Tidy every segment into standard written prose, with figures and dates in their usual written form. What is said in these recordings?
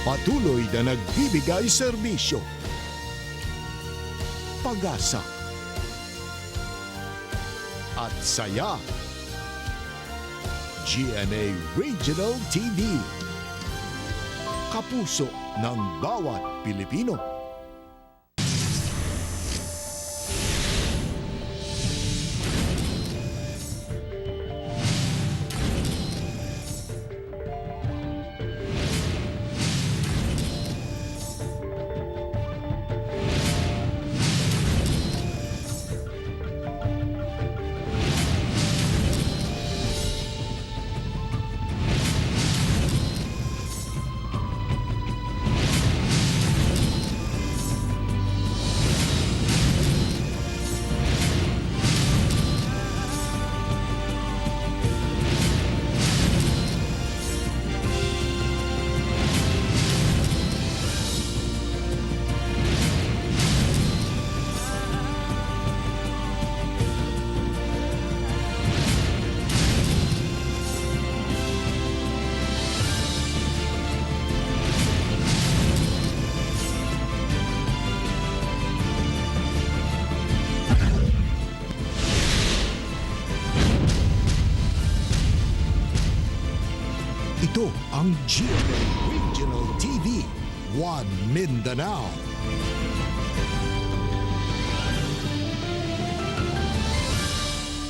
Patuloy na nagbibigay serbisyo, pag-asa, at saya. GMA Regional TV. Kapuso ng bawat Pilipino. Ito ang GMA Regional TV, One Mindanao.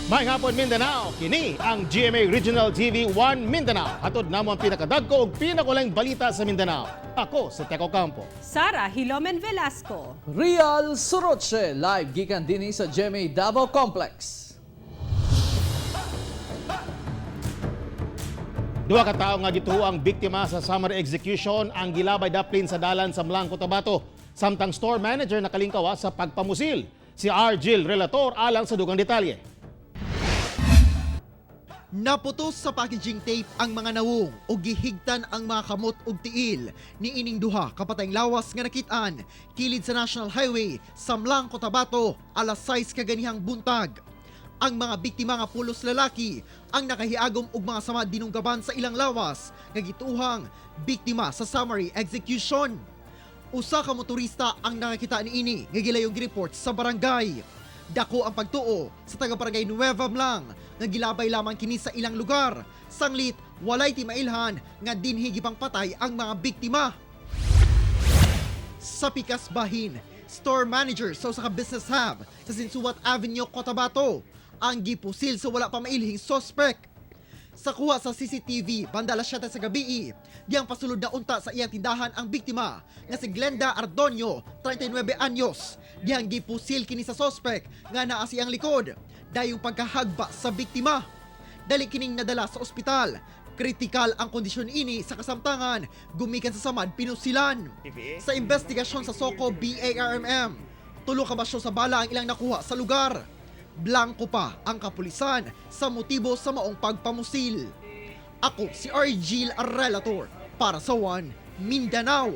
May hapon, Mindanao, kini ang GMA Regional TV 1 Mindanao. Hatod namo ang pinakadagko ug pinakulaing balita sa Mindanao. Ako si Teco Campo. Sara Hilomen Velasco. Real Soroche, live gikan dinhi sa GMA Davao Complex. Duha ka tawo nga gituo ang biktima sa summary execution ang gilabay daplin sa dalan sa Mlang, Cotabato. Samtang store manager nakalingkawa sa pagpamusil. Si Argil Relator alang sa dugang detalye. Naputos sa packaging tape ang mga nawong o gihigtan ang mga kamot ug tiil ni ining duha kapatayng lawas nga nakit-an kilid sa National Highway Samlang, Cotabato alas 6 kaganihang buntag. Ang mga biktima nga pulos lalaki ang nakahiagom og mga sama dinunggaban sa ilang lawas nga gituhang biktima sa summary execution. Usa ka motorista ang nakakita niini nga gilayong gireport sa barangay. Dako ang pagtuo sa taga barangay Nueva Mlang nga gilabay lamang kini sa ilang lugar. Sanglit walay timailhan nga dinhi gipang patay ang mga biktima. Sa Pikas Bahin, store manager sa usa ka business hub sa Sinsuat Avenue, Cotabato, ang gipusil sa wala pa mailhing suspect. Sa kuha sa CCTV, banda alas 7 sa gabi, diyang pasulod na unta sa iyang tindahan ang biktima nga si Glenda Ardonio, 39 anyos. Diyang gipusil kini sa sospek nga naa sa iyang likod dayong pagkahagba sa biktima. Dali kining nadala sa ospital. Kritikal ang kondisyon ini sa kasamtangan, gumikan sa samad pinusilan. Sa investigasyon sa Soko BARMM, tulo ka basyo sa bala ang ilang nakuha sa lugar. Blanko pa ang kapulisan sa motibo sa maong pagpamusil. Ako si Argil Relator para sa One Mindanao.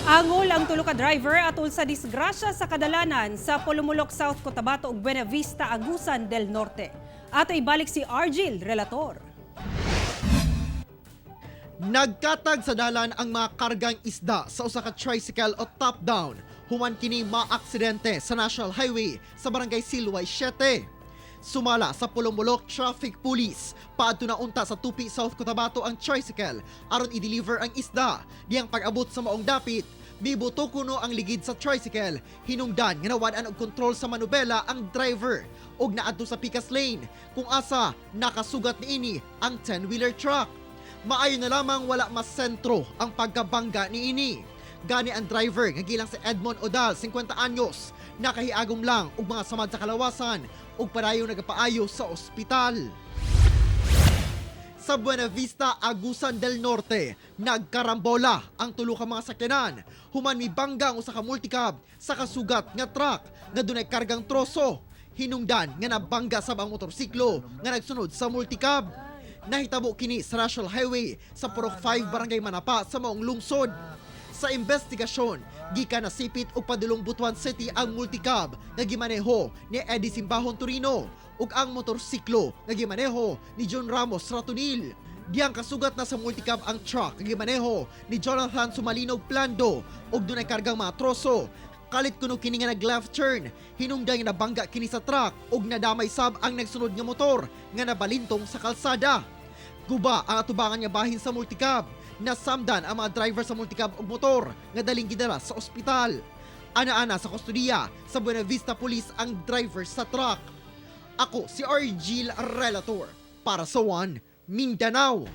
Angol ang tulo ka driver atol sa disgrasya sa kadalanan sa Polumulok, South Cotabato ug Buena Vista, Agusan del Norte. Ato ibalik si Argil Relator. Nagkatag sa dalan ang mga kargang isda sa usa ka tricycle o top-down human kini maaksidente sa National Highway sa Barangay Silway 7. Sumala sa Pulumulok Traffic Police, paadto na unta sa Tupi, South Cotabato ang tricycle aron i-deliver ang isda. Diyang pag-abot sa maong dapit, mibuto kuno ang ligid sa tricycle, hinungdan nga nawad-an og kontrol sa manubela ang driver ug naadto sa pikas lane kung asa nakasugat niini ang 10-wheeler truck. Maayo na lamang wala mas sentro ang pagkabangga niini. Gani ang driver nga gilang si Edmond Odal, 50 anyos, nakahiagom lang og mga samad sa kalawasan ug padayon nagapaayo sa ospital. Sa Buena Vista, Agusan del Norte, nagkarambola ang tulo ka mga sakyanan. Human mibangga ang usa ka multicab sa kasugat nga truck nga dunay kargang troso. Hinungdan nga nabangga sab ang motorsiklo nga nagsunod sa multicab. Nahitabo kini sa National Highway sa Purok 5, Barangay Manapa sa maong lungsod. Sa investigasyon, gikan nasipit og padulong Butuan City ang multicab nga gimaneho ni Eddie Simbahon Torino ug ang motorsiklo nga gimaneho ni John Ramos Ratonil. Diyang kasugat na sa multicab ang truck nga gimaneho ni Jonathan Sumalinog Plando ug dunay kargang mga troso. Kalit kuno kini nga nag left turn, hinungdan nga nabangga kini sa truck ug nadamay sab ang nagsunod nga motor nga nabalintong sa kalsada. Guba ang atubangan nga bahin sa multicab. Nasamdan ang mga driver sa multicab ug motor nga daling gidala sa ospital. Ana-ana sa kustodiya sa Buena Vista Police ang driver sa truck. Ako si Argil Relator para sa One Mindanao.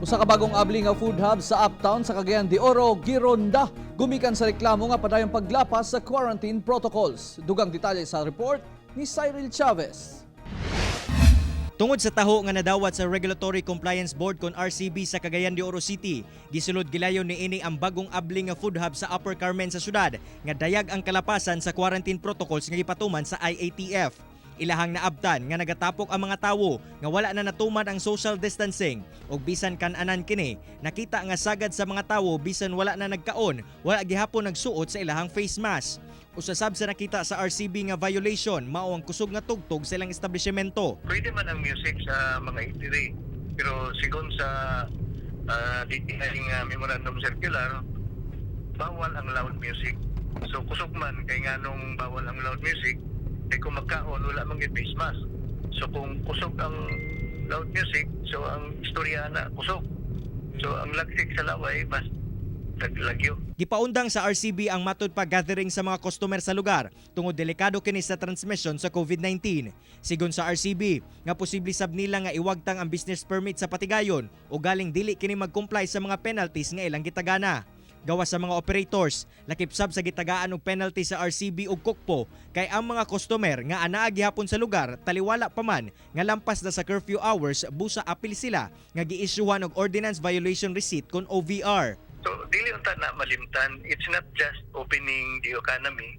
Usa ka bagong abli nga food hub sa Uptown sa Cagayan de Oro, Gironda, gumikan sa reklamo nga padayong paglapas sa quarantine protocols. Dugang detalye sa report ni Cyril Chavez. Tungod sa taho nga nadawat sa Regulatory Compliance Board kon RCB sa Cagayan de Oro City, gisulod gilayon niini ang bagong abli nga food hub sa Upper Carmen sa syudad nga dayag ang kalapasan sa quarantine protocols nga gipatuman sa IATF. Ilahang naabtan nga nagatapok ang mga tawo nga wala na natuman ang social distancing ug bisan kan-anan kini, nakita nga sagad sa mga tawo bisan wala na nagkaon, wala gihapon nagsuot sa ilahang face mask. Usasab sa nakita sa RCB nga violation mao ang kusog nga tugtog sa ilang establishmento. Pwede man ang music sa mga eatery. Pero sigon sa DTI nga memorandum circular, bawal ang loud music. So kusog man kay nganong bawal ang loud music, kay kung magkaon wala man gyud face mask. So kung kusog ang loud music, so ang istorya na kusog. So ang lagsik sa laway mas taglagyo. Gipaundang sa RCB ang matud pa gathering sa mga customer sa lugar tungod delikado kini sa transmission sa COVID-19. Sigon sa RCB, nga posible sab nila nga iwagtang ang business permit sa patigayon o galing dili kini mag-comply sa mga penalties nga ilang gitagana. Gawas sa mga operators, lakip sab sa gitagaan og penalty sa RCB ug Kukpo kay ang mga customer nga anaa gihapon sa lugar taliwala pa man nga lampas na sa curfew hours, busa apil sila nga giisyuhan og ordinance violation receipt kon OVR. So dili unta na malimtan, it's not just opening the economy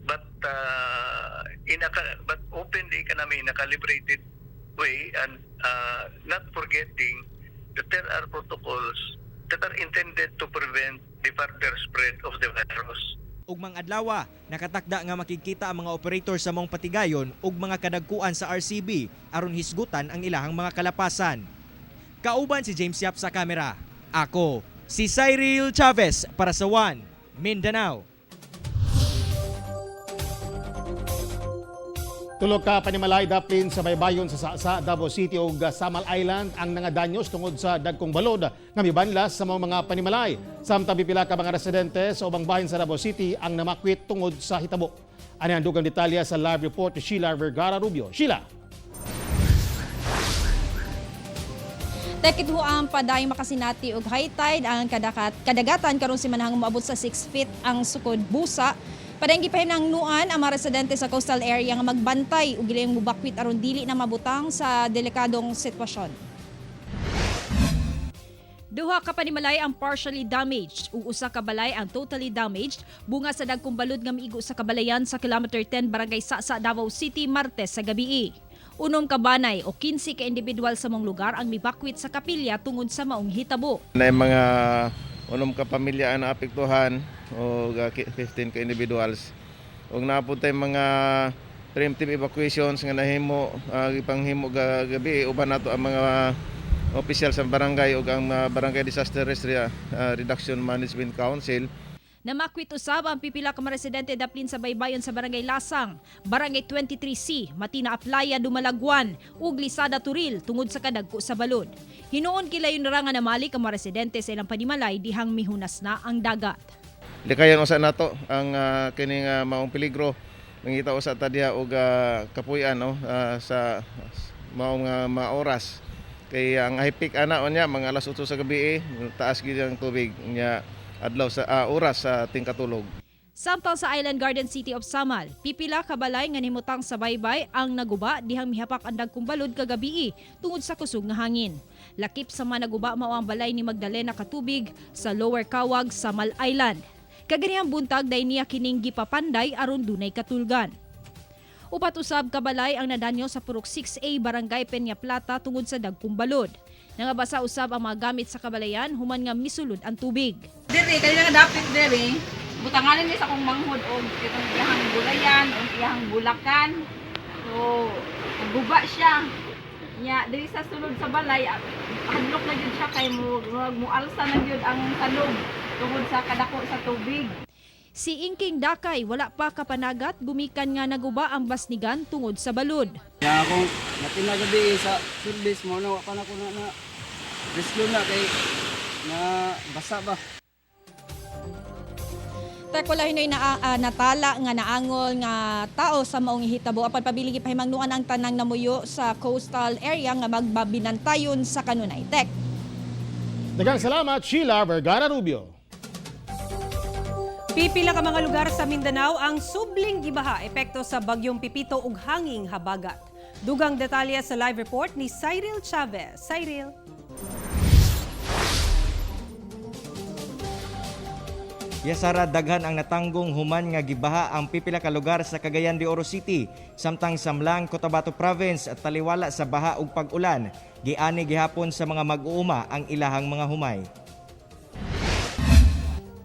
but but open the economy in a calibrated way and not forgetting that there are protocols that are intended to prevent the further spread of the virus. Ug mga adlawa, nakatakda nga makikita ang mga operator sa mong patigayon ug mga kadagkuan sa RCB aron hisgutan ang ilahang mga kalapasan. Kauban si James Yap sa kamera. Ako, si Cyril Chavez para sa One Mindanao. Tulo ka panimalay daplin sa baybayon sa Sasa, Davao City ug Samal Island ang nangadanyos tungod sa dagkong balod nga mibanlas sa mga panimalay. Samtang pipila ka mga residente sa ubang bahin sa Davao City ang namakwit tungod sa hitabo. Ani ang dugang detalye sa live report ni Sheila Vergara Rubio. Sheila. Tekit ho ang padayong makasinati og high tide ang kadagatan karon si manahang moabot sa 6 feet ang sukod busa. Padayong gipahinangnuan ang mga residente sa coastal area nga magbantay ug ilang mubakwit aron dili na mabutang sa delikadong sitwasyon. Duha ka panimalay ang partially damaged ug usa ka balay ang totally damaged bunga sa dagkong balud nga miigo sa kabalayan sa kilometer 10 Barangay Sasa, Davao City, Martes sa gabii. 6 ka banay o 15 ka individual sa mong lugar ang mibakwit sa kapilya tungod sa maong hitabo. Na yung mga 6 ka pamilya ang naapektuhan o 15 ka individuals. Ug naa pod tay mga preemptive evacuations nga nahimo gipanghimo gabi uban nato ang mga opisyal sa barangay ug ang mga Barangay Disaster Risk Reduction Management Council. Namakwit usab ang pipila ka mga residente daplin sa baybayon sa Barangay Lasang, Barangay 23C, Matina Aplaya, Dumalagwan ug Lisada Turil tungod sa kadagko sa balod. Hinuon kilayon ra nga namalik ang mga residente sa ilang panimalay dihang mihunas na ang dagat. Likayan usa nato ang kining maong peligro. Mangita usa ta diha og kapuy-an, no, sa maong mga oras. Kay ang high peak ana unya mga alas 8 sa gabi, taas gid ang tubig nya adlaw sa oras sa tingkatulog. Samtang sa Island Garden City of Samal, pipila ka balay nga nihimutang sa baybay ang naguba dihang mihapak ang dagkong balod kagabii tungod sa kusog nga hangin. Lakip sa mga naguba mao ang balay ni Magdalena Katubig sa Lower Kawag, Samal Island. Kaganihang buntag day niya kining gipapanday aron dunay katulgan. 4 usab ka balay ang nadanyo sa Purok 6A Barangay Peña Plata tungod sa dagkong balod. Nangabasa usab ang mga gamit sa kabalayan human nga misulod ang tubig. Diri kay nga dapit diri. Butanganin ni sa akong manghod og itong iyahang gulayan o iyahang bulakan. So, guba siya. Nya diri sa sulod sa balay, hadlok na gyud siya kay mo murag mualsa na gyud ang salog tungod sa kadako sa tubig. Si Ingking Dakay wala pa kapanagat gumikan nga naguba ang basnigan tungod sa balod. Ya akong natinagabi sa service mo na wa pa na ko na, na rescue na kay na basa ba. Tek wala hinoy na natala nga naangol nga tao sa maong hitabo apan pabili gipahimangnuan ang tanang namuyo sa coastal area nga magbabinantayon sa kanunay. Tek. Daghang salamat, Sheila Vergara Rubio. Pipila ka mga lugar sa Mindanao ang subling gibaha epekto sa bagyong Pipito ug hanging habagat. Dugang detalye sa live report ni Cyril Chavez. Cyril. Yasara, daghan ang natanggong human nga gibaha ang pipila ka lugar sa Cagayan de Oro City samtang Samlang, Cotabato Province at taliwala sa baha ug pag-ulan giani gihapon sa mga mag-uuma ang ilahang mga humay.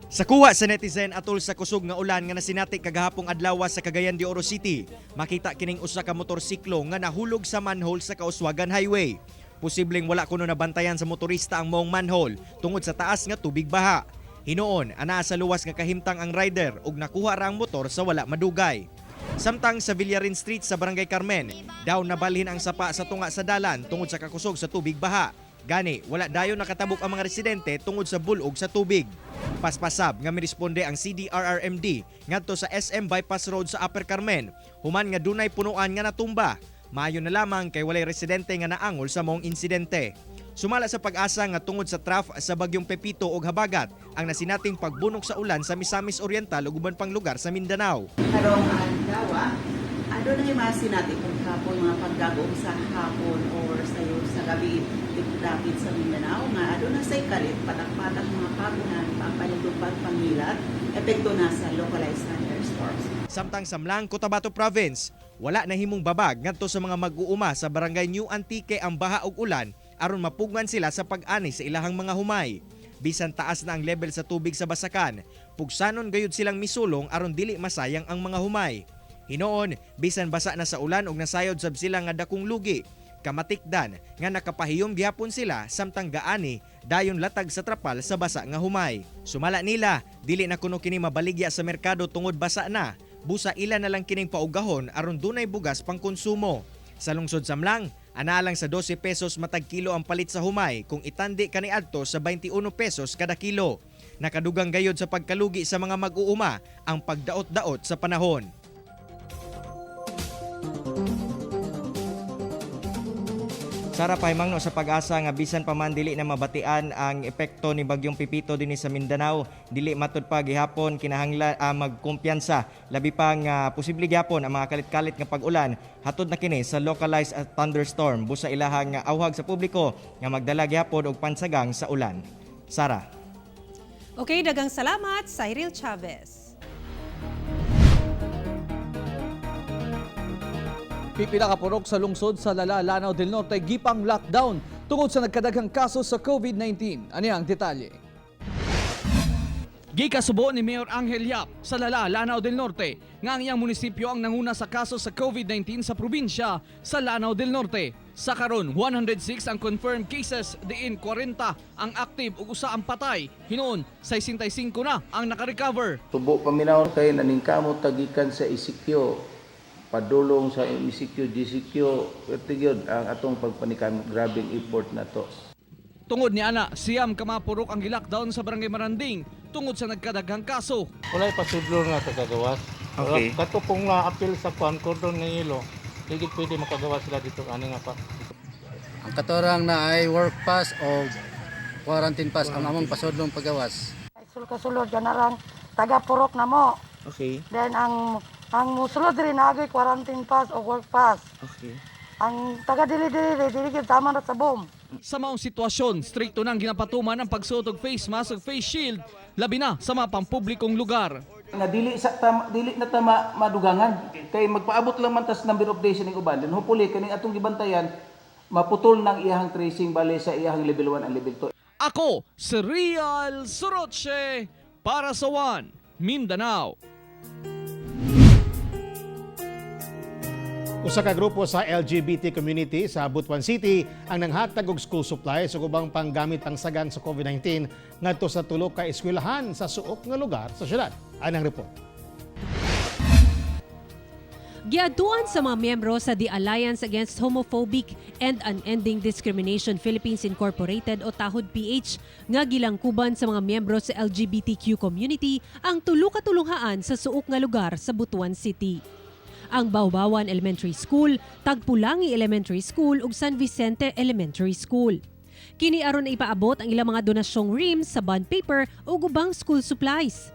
Sa kuha sa netizen atol sa kusog nga ulan nga nasinati kagahapong adlaw sa Cagayan de Oro City, makita kining usa ka motorsiklo nga nahulog sa manhole sa Kauswagan Highway. Posibleng wala kuno nabantayan sa motorista ang maong manhole tungod sa taas nga tubig baha. Hinuon, anaa sa luwas nga kahimtang ang rider ug nakuha ra ang motor sa wala madugay. Samtang sa Villarin Street sa Barangay Carmen, daw nabalhin ang sapa sa tunga sa dalan tungod sa kakusog sa tubig baha. Gani, wala dayon nakatabok ang mga residente tungod sa bulog sa tubig. Paspasab nga miresponde ang CDRRMD ngadto sa SM Bypass Road sa Upper Carmen, human nga dunay punuan nga natumba. Maayo na lamang kay walay residente nga naangol sa maong insidente. Sumala sa pag-asa nga tungod sa traf sa bagyong Pepito og Habagat ang nasinating pagbunok sa ulan sa Misamis Oriental ug uban pang lugar sa Mindanao. Karong adlaw, adunay masinati kung hapon mga paggagong sa hapon or sayo sa gabi dapit sa Mindanao nga aduna say kalit patak-patak mga pagunan papanindog pagpangilat epekto na sa localized thunderstorms. Samtang Samlang, Cotabato Province, wala na himong babag ngadto sa mga mag-uuma sa Barangay New Antique ang baha ug ulan aron mapugngan sila sa pag-ani sa ilahang mga humay. Bisan taas na ang level sa tubig sa basakan, pugsanon gayud silang misulong aron dili masayang ang mga humay. Hinoon, bisan basa na sa ulan ug nasayod sab sila nga dakong lugi. Kamatikdan nga nakapahiyom gihapon sila samtang gaani dayon latag sa trapal sa basa nga humay. Sumala nila, dili na kuno kini mabaligya sa merkado tungod basa na. Busa ila na lang kining paugahon aron dunay bugas pangkonsumo. Sa lungsod Samlang, ana lang sa 12 pesos matag kilo ang palit sa humay kung itandi kaniadto sa 21 pesos kada kilo. Nakadugang gayod sa pagkalugi sa mga mag-uuma ang pagdaot-daot sa panahon. Sara pahimangno sa pag-asa nga bisan pa man dili na mabatian ang epekto ni bagyong Pipito dinhi sa Mindanao, dili matud pa gihapon kinahanglan magkumpiyansa labi pa nga posible gihapon ang mga kalit-kalit nga pag-ulan hatod na kini sa localized thunderstorm busa ilahang awhag sa publiko nga magdala gihapon og pansagang sa ulan. Sara. Okay, dagang salamat, Cyril Chavez. Pipila ka purok sa lungsod sa Lala, Lanao del Norte gipang lockdown tungod sa nagkadaghang kaso sa COVID-19. Ani ang detalye. Gikasubo ni Mayor Angel Yap sa Lala, Lanao del Norte nga ang iyang munisipyo ang nanguna sa kaso sa COVID-19 sa probinsya sa Lanao del Norte. Sa karon, 106 ang confirmed cases, diin 40 ang active ug usa ang patay. Hinuon, 65 na ang nakarecover. Tubo paminaw kay naningkamot tagikan sa ECQ padulong sa MCQ, GCQ, ito yun ang atong pagpanikamot, grabing effort na to. Tungod ni ana, siyam ka mga purok ang gilockdown sa Barangay Maranding tungod sa nagkadaghang kaso. Walay pasudlo nga kagawas. Okay. Kato kung na-appeal sa kuan cordon nga ilo, di gid pwede makagawa sila dito ani nga pa. Ang katorang na ay work pass o quarantine pass ang among pasudlong pagawas. Sulod ka na taga purok na mo. Okay. Then ang musulod diri naagay quarantine pass o work pass. Okay. Ang taga dili dili dili gyud tama na sa bom. Sa maong sitwasyon, strikto nang ginapatuman ang pagsuot og face mask ug face shield labi na sa mga pampublikong lugar. Nga dili sa tama, dili na tama madugangan kay magpaabot lang man tas number of days ning uban then hopefully kaning atong gibantayan maputol ng iyahang tracing bale sa iyahang level 1 and level 2. Ako si Real Soroche para sa One Mindanao. Usa ka grupo sa LGBT community sa Butuan City ang nanghatag og school supplies ug ubang panggamit pangsagan sa COVID-19 ngadto sa tulo ka eskwelahan sa suok nga lugar sa syudad. Anang report. Giadtuan sa mga miyembro sa The Alliance Against Homophobic and Unending Discrimination Philippines Incorporated o TAHOD PH nga gilangkuban sa mga miyembro sa LGBTQ community ang tulo ka tulunghaan sa suok nga lugar sa Butuan City. Ang Baubawan Elementary School, Tagpulangi Elementary School ug San Vicente Elementary School. Kini aron ipaabot ang ilang mga donasyong reams sa bond paper ug ubang school supplies.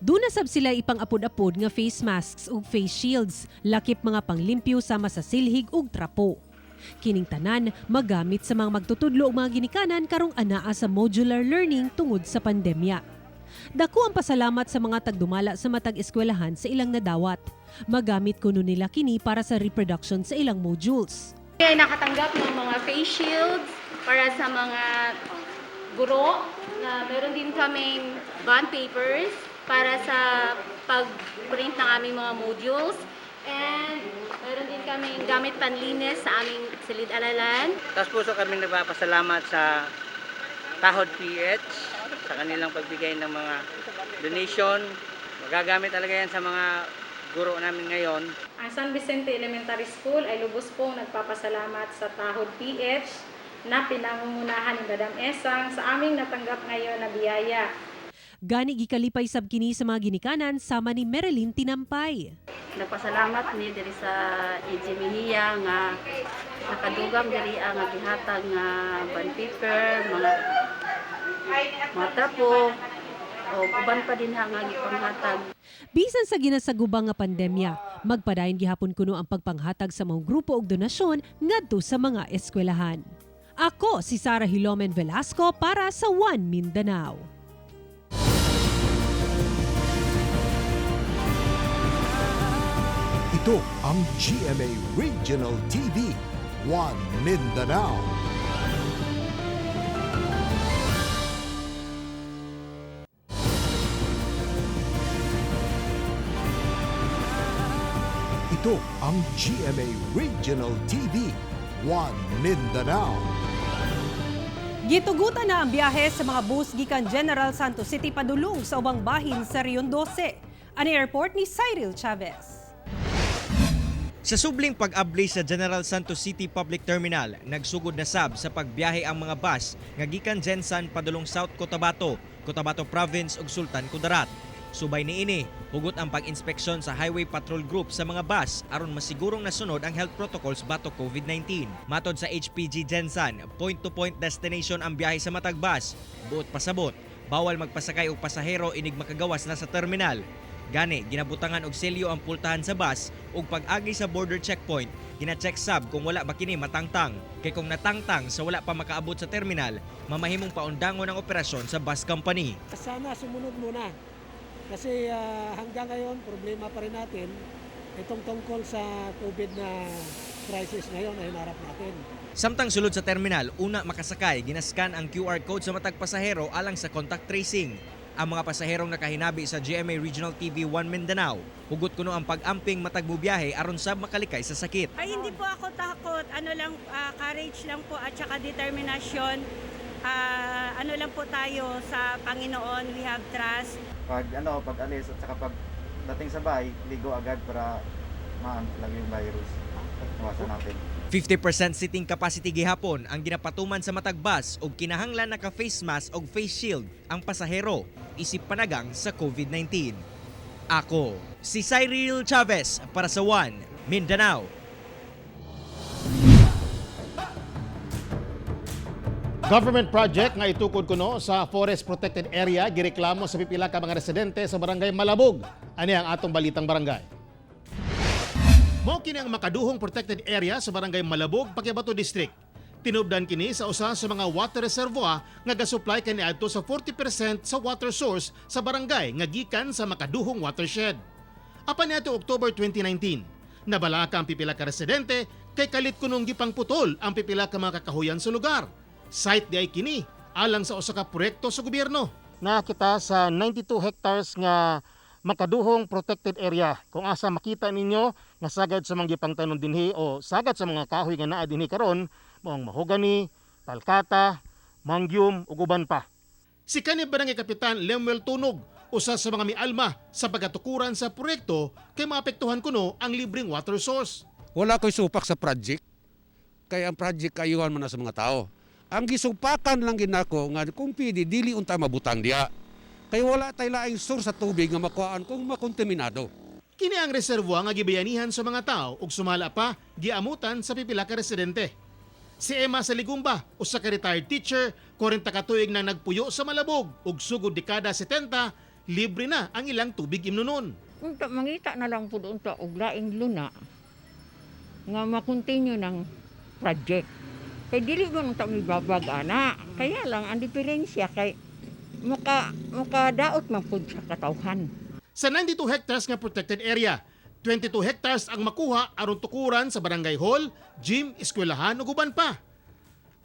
Duna sab sila ipang-apod-apod nga face masks ug face shields, lakip mga panglimpyo sama sa silhig ug trapo. Kining tanan magamit sa mga magtutudlo ug mga ginikanan karong anaa sa modular learning tungod sa pandemya. Dako ang pasalamat sa mga tagdumala sa matag eskwelahan sa ilang nadawat. Magamit kuno nila kini para sa reproduction sa ilang modules. Ay nakatanggap ng mga face shields para sa mga guro. Na meron din kaming bond papers para sa pag-print ng aming mga modules. And meron din kaming gamit panlinis sa aming silid-aralan. Tapos puso kami nagpapasalamat sa Tahod PH sa kanilang pagbigay ng mga donation. Magagamit talaga yan sa mga guro namin ngayon. Ang San Vicente Elementary School ay lubos pong nagpapasalamat sa Tahod PH na pinangungunahan ni Madam Esang sa aming natanggap ngayon na biyaya. Gani gikalipay sab kini sa mga ginikanan sama ni Marilyn Tinampay. Nagpasalamat ni diri sa EG Mejia nga nakadugang diri ang gihatag nga bond paper, mga trapo o uban pa din ha nga gipanghatag. Bisan sa ginasagubang nga pandemya, magpadayon gihapon kuno ang pagpanghatag sa mga grupo og donasyon ngadto sa mga eskwelahan. Ako si Sara Hilomen Velasco para sa One Mindanao. Ito ang GMA Regional TV, One Mindanao. Ito ang GMA Regional TV, One Mindanao. Gitugutan na ang biyahe sa mga bus gikan General Santos City padulong sa ubang bahin sa Region 12. Ani airport ni Cyril Chavez. Sa subling pag-abli sa General Santos City Public Terminal, nagsugod na sab sa pagbiyahe ang mga bus nga gikan Gensan padulong South Cotabato, Cotabato Province ug Sultan Kudarat. Subay niini, hugot ang pag-inspeksyon sa Highway Patrol Group sa mga bus aron masigurong nasunod ang health protocols batok COVID-19. Matod sa HPG Gensan, point-to-point destination ang biyahe sa matag bus. Buot pasabot, bawal magpasakay og pasahero inig makagawas na sa terminal. Gani, ginabutangan og selyo ang pultahan sa bus ug pag-agi sa border checkpoint, gina-check sab kung wala ba kini matangtang. Kay kung natangtang sa wala pa makaabot sa terminal, mamahimong paundangon ang operasyon sa bus company. Sana sumunod muna. Kasi hanggang ngayon, problema pa rin natin itong tungkol sa COVID na crisis ngayon na hinarap natin. Samtang sulod sa terminal, una makasakay, ginaskan ang QR code sa matag pasahero alang sa contact tracing. Ang mga pasaherong nakahinabi sa GMA Regional TV 1 Mindanao, hugot kuno ang pag-amping matag bubiyahe aron sab makalikay sa sakit. Ay, hindi po ako takot. Ano lang, courage lang po at saka determination. Ano lang po tayo sa Panginoon, we have trust. Pag ano, pag alis at saka pag dating sa bahay, ligo agad para maano lang yung virus. Iwasan natin. 50% seating capacity gihapon ang ginapatuman sa matag bus ug kinahanglan naka face mask og face shield ang pasahero isip panagang sa COVID-19. Ako si Cyril Chavez para sa One Mindanao. Government project nga itukod kuno sa Forest Protected Area gireklamo sa pipila ka mga residente sa barangay Malabog. Ani ang atong balitang barangay. Mao kini ang makaduhong protected area sa barangay Malabog, Paquibato District. Tinubdan kini sa usa sa mga water reservoir nga gasupply kaniadto sa 40% sa water source sa barangay nga gikan sa makaduhong watershed. Apan niadto October 2019, nabalaka ang pipila ka residente kay kalit kunong gipangputol ang pipila ka mga kakahuyan sa lugar. Site di ay kini alang sa usa ka proyekto sa gobyerno. Nakita sa 92 hectares nga Makaduhong Protected Area kung asa makita ninyo nga sagad sa mga gipangtanom dinhi o sagad sa mga kahoy nga naa dinhi karon mao ang mahogany, palkata, mangium ug uban pa. Si kani Barangay Kapitan Lemuel Tunog, usa sa mga mialma sa pagkatukuran sa proyekto kay maapektuhan kuno ang libreng water source. Wala ko'y supak sa project. Kaya ang project kayuhan man na sa mga tao. Ang gisupakan lang ginako nga kung pwede dili unta mabutang diya. Kay wala tay laing source sa tubig nga makuhaan kung makontaminado. Kini ang reservoir nga gibayanihan sa mga tao ug sumala pa giamutan sa pipila ka residente. Si Emma Saligumba, usa ka retired teacher, 40 ka tuig nang nagpuyo sa Malabog ug sugod dekada 70, libre na ang ilang tubig imnonon. Unta mangita na lang pud unta og laing luna nga makontinue ng project. Kay dili man unta mibabag ana. Kaya lang ang diferensya kay makadaot man pud sa katawhan. Sa 92 hectares nga protected area, 22 hectares ang makuha aron tukuran sa barangay hall, gym, eskwelahan ug uban pa.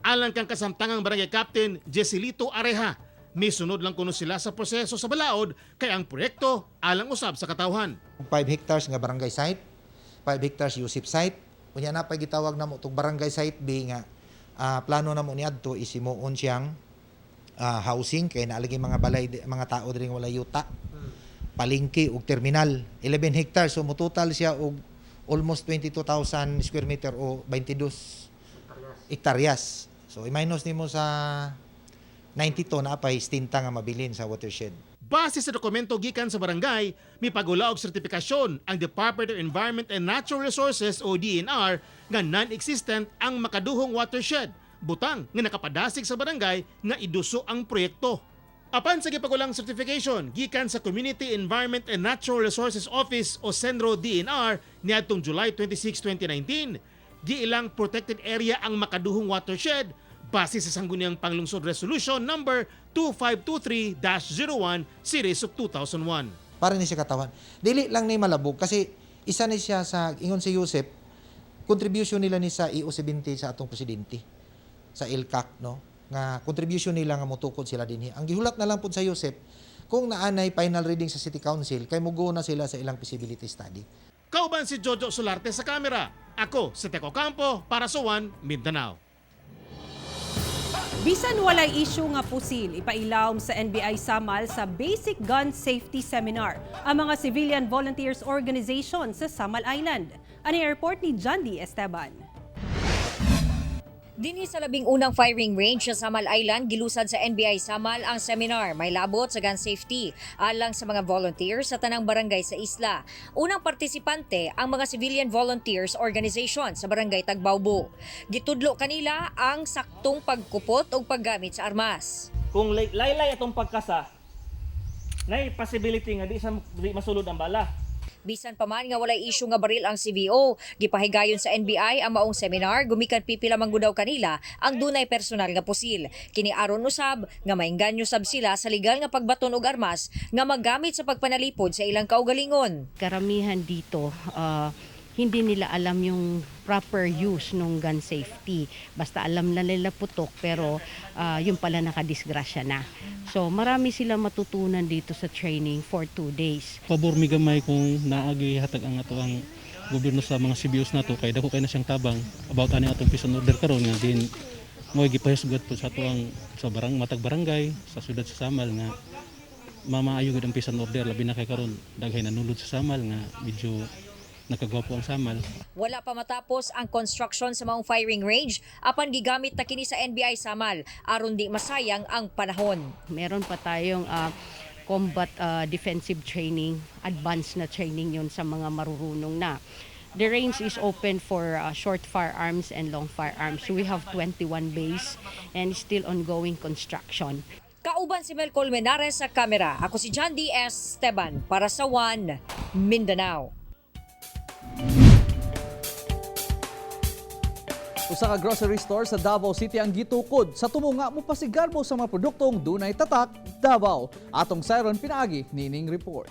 Alang kang kasamtangang barangay captain Jessilito Areha, misunod lang kuno sila sa proseso sa balaod kay ang proyekto alang usab sa katawhan. 5 hectares nga barangay site, 5 hectares USIP site. Unya na pa gitawag namo tong barangay site B nga plano namo niadto isimuon siyang housing kay naalagi mga balay mga tao diri nga walay yuta. Palengke ug terminal 11 hectares, so mo total siya og almost 22,000 square meter o 22 hektaryas. So i-minus nimo sa 92 na pay stinta nga mabilin sa watershed. Base sa dokumento gikan sa barangay, mipagula og sertifikasyon ang Department of Environment and Natural Resources o DENR nga non-existent ang makaduhong watershed, butang nga nakapadasig sa barangay nga iduso ang proyekto. Apan sa gipagulang certification gikan sa Community Environment and Natural Resources Office o CENRO DENR niadtong July 26, 2019, giilang protected area ang makaduhong watershed base sa Sangguniang Panglungsod Resolution number 2523-01 series of 2001. Para ni siya katawan. Dili lang ni Malabog kasi isa ni siya sa ingon si Yusef, contribution nila ni sa EO 70 sa atong presidente sa ELCAC, no, nga contribution nila nga motukod sila dinhi. Ang gihulat na lang pud sa Yusef kung naanay final reading sa City Council kay mugo na sila sa ilang feasibility study. Kauban si Jojo Solarte sa kamera. Ako si Teko Campo para sa One Mindanao. Bisan walay issue nga pusil, ipailawom sa NBI Samal sa Basic Gun Safety Seminar ang mga Civilian Volunteers Organization sa Samal Island. Ani report ni John D. Esteban. Dinhi sa 11 firing range sa Samal Island, gilusad sa NBI Samal ang seminar may labot sa gun safety alang sa mga volunteers sa tanang barangay sa isla. Unang partisipante ang mga Civilian Volunteers Organization sa barangay Tagbaubo. Gitudlo kanila ang saktong pagkupot ug paggamit sa armas. Kung laylay atong pagkasa, nay possibility nga di sa di masulod ang bala. Bisan pa man nga walay isyu nga baril ang CVO, gipahigayon sa NBI ang maong seminar gumikan pipila man gud daw kanila ang dunay personal nga pusil. Kini aron usab nga maingganyo sab sila sa legal nga pagbaton og armas nga magamit sa pagpanalipod sa ilang kaugalingon. Karamihan dito, hindi nila alam yung proper use ng gun safety. Basta alam na nila putok, pero yung pala nakadisgrasya na. So marami sila matutunan dito sa training for 2 days. Pabor mi gamay kung naagi hatag ang ato ang gobyerno sa mga CBOs nato kay dako kay na siyang tabang about ani atong peace and order karon nga din mo gipahisgot po sa ato ang sa barang matag barangay sa syudad sa Samal nga mamaayo gud ang peace and order, labi na kay karon daghay nanulod sa Samal nga medyo nakagwapo ang Samal. Wala pa matapos ang construction sa maong firing range apan gigamit na kini sa NBI Samal aron di masayang ang panahon. Meron pa tayong combat defensive training, advanced na training yun sa mga marurunong na. The range is open for short firearms and long firearms. So we have 21 bays and still ongoing construction. Kauban si Mel Colmenares sa kamera. Ako si John D. S. Esteban para sa One Mindanao. Usa ka grocery store sa Davao City ang gitukod sa tumunga mo pasigarbo sa mga produktong dunay tatak Davao. Atong siron pinaagi nining report.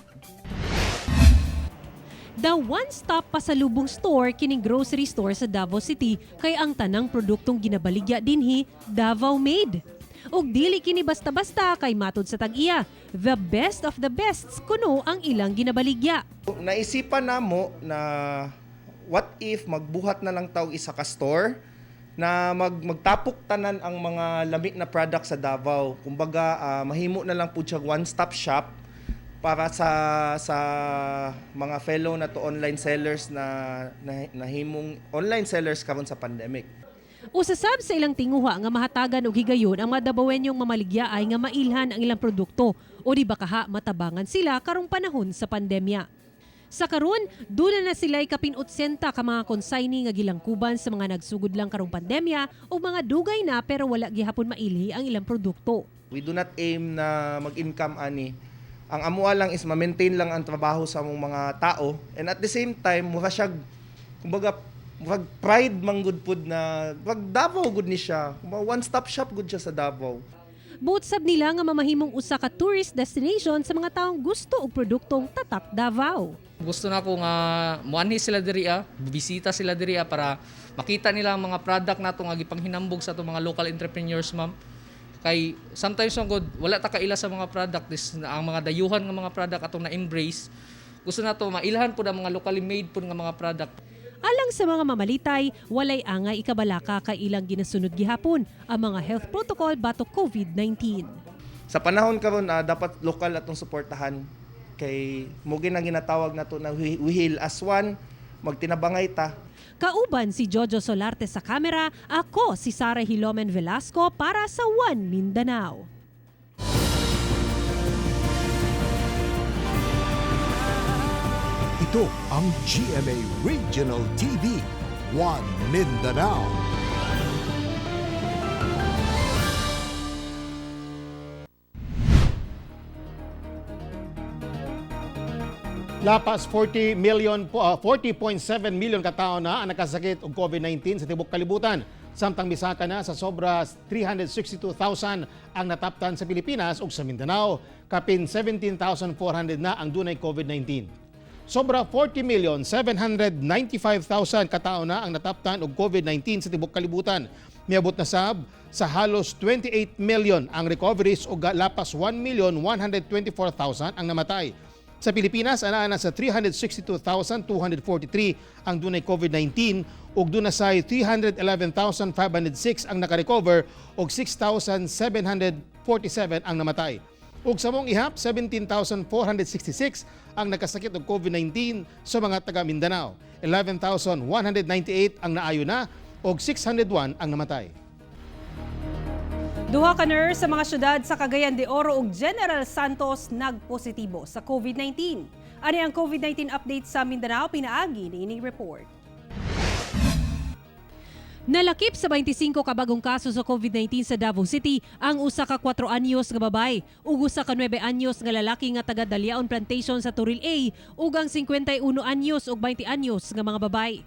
The one-stop pasalubong store kining grocery store sa Davao City kay ang tanang produktong ginabaligya dinhi Davao made. Ug dili kini basta-basta kay matud sa tag-iya, the best of the bests kuno ang ilang ginabaligya. Naisipan namo na what if magbuhat na lang tawg isa ka store na magtapok tanan ang mga lami na product sa Davao. Kumbaga mahimo na lang pud siya one-stop shop para sa mga fellow na to online sellers na nahimong online sellers karon sa pandemic. Usasab sa ilang tinguha nga mahatagan og higayon ang mga Dabawenyong mamaligya ay nga mailhan ang ilang produkto o di ba kaha matabangan sila karong panahon sa pandemya. Sa karon, duna na sila kapin 80 ka mga consignee nga gilangkuban sa mga nagsugod lang karong pandemya o mga dugay na pero wala gihapon mailhi ang ilang produkto. We do not aim na mag-income ani. Ang amuha lang is ma-maintain lang ang trabaho sa among mga tao and at the same time mura siya, kumbaga murag pride man gud pud na wag Davao gud ni siya. Kumbaga one stop shop gud siya sa Davao. Buot sab nila nga mamahimong usa ka tourist destination sa mga taong gusto og produktong tatak Davao. Gusto na ko nga muanhi sila diri, bisita sila diri para makita nila ang mga product nato nga gipanghinambog sa atong mga local entrepreneurs, ma'am. Kay sometimes man gud wala ta kaila sa mga product this, ang mga dayuhan nga mga product atong na-embrace. Gusto nato mailhan pud ang mga locally made pud nga mga product. Alang sa mga mamalitay, walay angay ikabalaka kay ilang ginasunod gihapon ang mga health protocol batok COVID-19. Sa panahon karon dapat lokal atong suportahan kay mo ang ginatawag nato na we heal as one, magtinabangay ta. Kauban si Jojo Solarte sa kamera, ako si Sara Hilomen Velasco para sa One Mindanao. Ito ang GMA Regional TV, One Mindanao. Lapas 40 million po, 40.7 million katao na ang nakasakit og COVID-19 sa tibok kalibutan. Samtang misaka na sa sobra 362,000 ang nataptan sa Pilipinas ug sa Mindanao. Kapin 17,400 na ang dunay COVID-19. Sobra 40,795,000 katao na ang nataptan og COVID-19 sa tibok kalibutan. Miabot na sab sa halos 28 million ang recoveries ug lapas 1,124,000 ang namatay. Sa Pilipinas, anaa na sa 362,243 ang dunay COVID-19 ug duna say 311,506 ang nakarecover ug 6,747 ang namatay. Ug sa mong ihap, 17,466 ang nakasakit og COVID-19 sa mga taga Mindanao. 11,198 ang naayo na ug 601 ang namatay. Duha ka nurse sa mga syudad sa Cagayan de Oro ug General Santos nagpositibo sa COVID-19. Ani ang COVID-19 update sa Mindanao pinaagi niining report. Nalakip sa 25 ka bagong kaso sa COVID-19 sa Davao City ang usa ka 4 anyos nga babae ug usa ka 9 anyos nga lalaki nga taga Daliaon Plantation sa Toril A ug ang 51 anyos ug 20 anyos nga mga babae.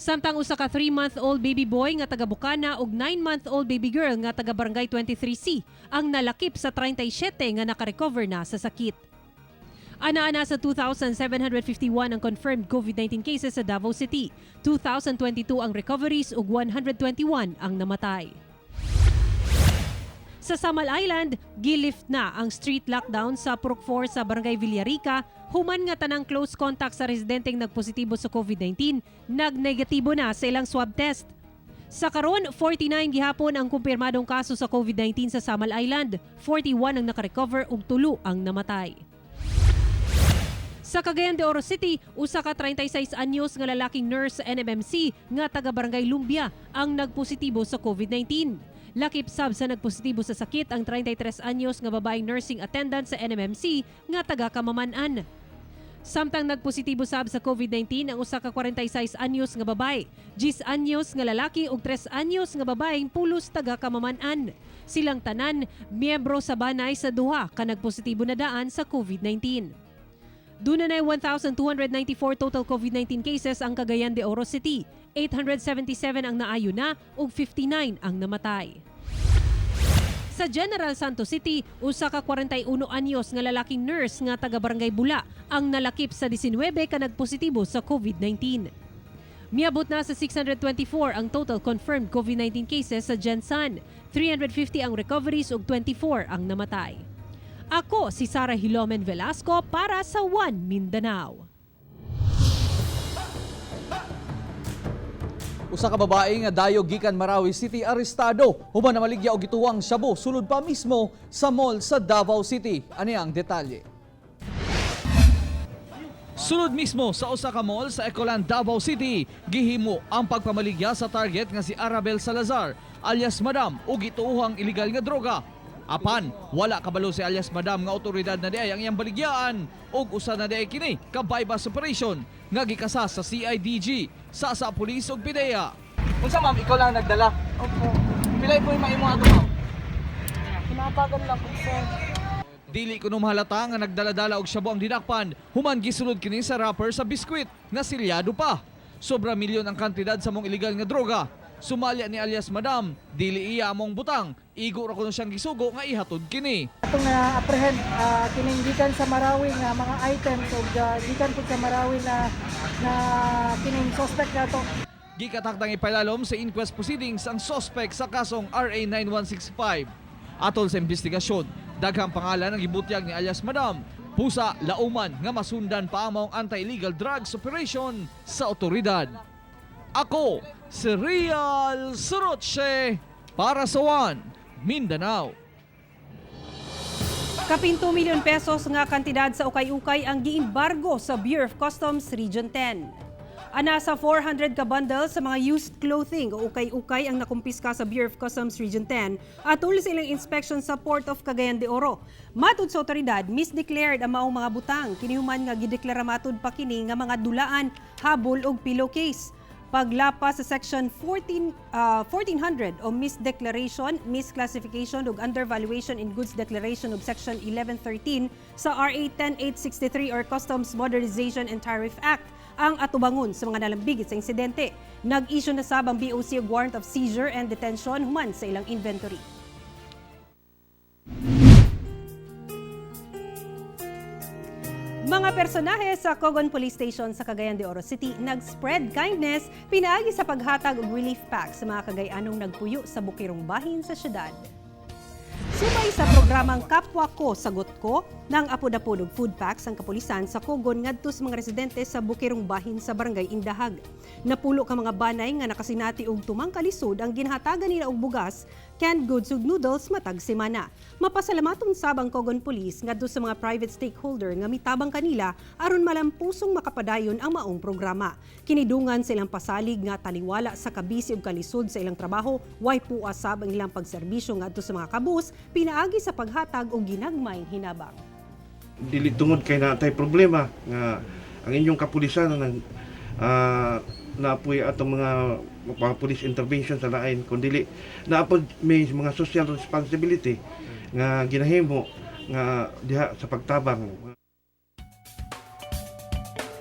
Samtang usa ka 3-month-old baby boy nga taga Bukana ug 9-month-old baby girl nga taga Barangay 23C ang nalakip sa 37 nga nakarecover na sa sakit. Ana-ana sa 2,751 ang confirmed COVID-19 cases sa Davao City. 2,022 ang recoveries ug 121 ang namatay. Sa Samal Island, gilift na ang street lockdown sa Purok 4 sa Barangay Villarica human nga tanang close contact sa residenteng nagpositibo sa COVID-19 nagnegatibo na sa ilang swab test. Sa karon, 49 gihapon ang kumpirmadong kaso sa COVID-19 sa Samal Island, 41 ang nakarecover ug 3 ang namatay. Sa Cagayan de Oro City, usa ka 36 anyos nga lalaking nurse sa NMMC nga taga Barangay Lumbia ang nagpositibo sa COVID-19. Lakip sab sa nagpositibo sa sakit ang 33 anyos nga babaeng nursing attendant sa NMMC nga taga Kamaman-an. Samtang nagpositibo sab sa COVID-19 ang usa ka 46 anyos nga babae, 10 anyos nga lalaki ug 3 anyos nga babaeng pulos taga Kamaman-an. Silang tanan miyembro sa banay sa duha ka nagpositibo na daan sa COVID-19. Duna na 1,294 total COVID-19 cases ang Cagayan de Oro City. 877 ang naayo na ug 59 ang namatay. Sa General Santos City, usa ka 41 anyos nga lalaking nurse nga taga Barangay Bula ang nalakip sa 19 ka nagpositibo sa COVID-19. Miabot na sa 624 ang total confirmed COVID-19 cases sa GenSan. 350 ang recoveries ug 24 ang namatay. Ako si Sara Hilomen Velasco para sa One Mindanao. Usa ka babae nga dayo gikan Marawi City arestado human namaligya og gituwang shabu sulod pa mismo sa mall sa Davao City. Ani ang detalye. Sulod mismo sa usa ka mall sa Ecoland, Davao City, gihimo ang pagpamaligya sa target nga si Arabel Salazar alias Madam ug gituohang illegal nga droga. Apan, wala kabalo si alias Madam nga otoridad na diay ang iyang baligyaan ug usa na diay kini ka bypass operation nga gikasa sa CIDG, sa pulis ug PDEA. Unsa ma'am, ikaw lang nagdala? Opo. Pila po yung maimo ato ma'am? Hinatagan lang po, sir. Dili kuno mahalata nga nagdala-dala og shabu ang dinakpan, human gisulod kini sa wrapper sa biskwit nga silyado pa. Sobra milyon ang kantidad sa mong illegal nga droga. Sumalya ni alias Madam, dili iya among butang, igo ra kuno siyang gisugo nga ihatod kini. Atong na-apprehend kining gikan sa Marawi nga mga items ug gikan pud sa Marawi na na kining suspect nato. Gikatakdang ipalalom sa inquest proceedings ang suspect sa kasong RA 9165. Atol sa investigasyon, daghang pangalan ang gibutyag ni alias Madam, pusa lauman nga masundan pa ang maong anti-illegal drugs operation sa otoridad. Ako, si Real Soroche para sa One, Mindanao. Kapin 2 milyon pesos nga kantidad sa ukay-ukay ang giimbargo sa Bureau of Customs Region 10. Ana sa 400 ka bundle sa mga used clothing o ukay-ukay ang nakumpiska sa Bureau of Customs Region 10 atol sa ilang inspection sa Port of Cagayan de Oro. Matud sa otoridad, misdeclared ang maong mga butang. Kinihuman nga gideklara matud pa kini nga mga dulaan, habol og pillowcase. Paglapas sa Section 1400 o misdeclaration, misclassification ug undervaluation in goods declaration ug Section 1113 sa RA 10863 or Customs Modernization and Tariff Act ang atubangon sa mga nalambigit sa insidente. Nag-issue na sab ang BOC og warrant of seizure and detention human sa ilang inventory. Mga personahe sa Cogon Police Station sa Cagayan de Oro City nag-spread kindness pinaagi sa paghatag og relief pack sa mga Cagayanong nagpuyo sa bukirong bahin sa syudad. Subay sa programang Kapwa Ko Sagot Ko ng apod-apod og food packs ang kapulisan sa Cogon ngadto sa mga residente sa bukirong bahin sa Barangay Indahag. Napulo ka mga banay nga nakasinati og tumang kalisod ang ginhatagan nila og bugas, canned goods ug noodles matag semana. Mapasalamaton sab ang Cogon Police ngadto sa mga private stakeholder nga mitabang kanila aron malampusong makapadayon ang maong programa. Kinidungan silang pasalig nga taliwala sa kabisi ug kalisod sa ilang trabaho, way puas sab ang ilang pagserbisyo ngadto sa mga kabus pinaagi sa paghatag og ginagmayng hinabang. Dili tungod kay natay problema nga ang inyong kapulisan nang naapoy atong mga police intervention sa lain, kundi naapod may mga social responsibility nga ginahimo nga diha sa pagtabang.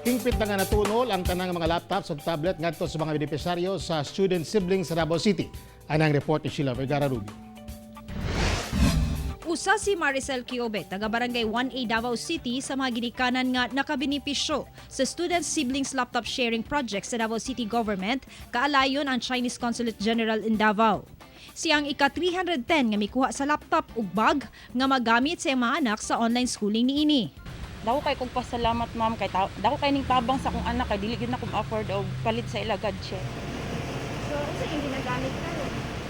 Hingpit na nga natunol ang tanang mga laptops ug tablet ngadto sa mga benepisyaryo sa student siblings sa Davao City. Anang report ni Sheila Vergara Rubio. Usa si Maricel Quiobe, taga Barangay 1A Davao City sa mga ginikanan nga nakabenepisyo sa Student Siblings Laptop Sharing Project sa Davao City Government, kaalayon ang Chinese Consulate General in Davao. Siya ang ika-310 nga mikuha sa laptop ug bag nga magamit sa iyang mga anak sa online schooling niini. Dako kay kong pasalamat, ma'am, kay dako kay ning tabang sa akong anak kay dili gyud na ko afford og palit sa ila gadget. So, unsa yung ginagamit karon?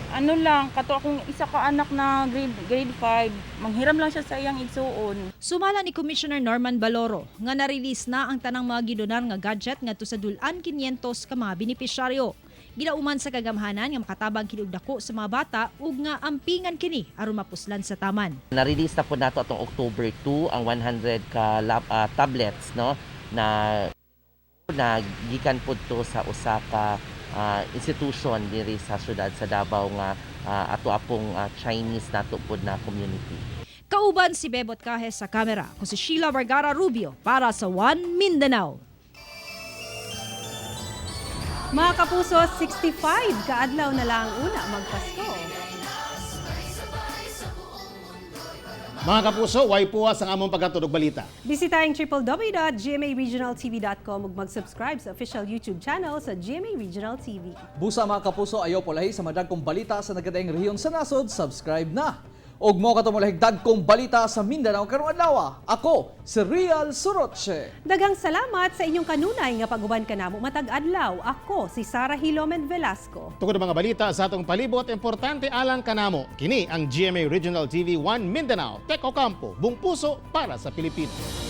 Ano lang, kato akong isa ka anak na grade grade 5, manghiram lang siya sa iyang igsuon. Sumala ni Commissioner Norman Baloro nga na-release na ang tanang mga gidonar nga gadget ngadto sa dulan 500 ka mga benepisyaryo. Gilauman sa kagamhanan nga makatabang kini og dako sa mga bata ug nga ampingan kini aron mapuslan sa taman. Na-release na po nato atong October 2 ang 100 ka tablets, no, na na gikan po to sa usa ka institution diri sa syudad sa Davao nga ato apong Chinese nato pod na community. Kauban si Bebot Cajes sa kamera, ko si Sheila Vergara Rubio para sa One Mindanao. Mga kapuso, 65 kaadlaw na lang una magpasko. Mga kapuso, way puwas ang among paghatod og balita. Bisitahin www.gmaregionaltv.com ug mag-subscribe sa official YouTube channel sa GMA Regional TV. Busa, mga kapuso, ayaw pulahi sa madagkong balita sa nagkadaiyang rehiyon sa nasod, subscribe na. Og mo kato molahig dagkong balita sa Mindanao karong adlaw. Ako si Real Suroche. Daghang salamat sa inyong kanunay nga pag-uban kanamo matag adlaw. Ako si Sara Hilomen Velasco. Tungod ang mga balita sa atong palibot, importante alang kanamo. Kini ang GMA Regional TV 1 Mindanao. Tek Ocampo, buong puso para sa Pilipinas.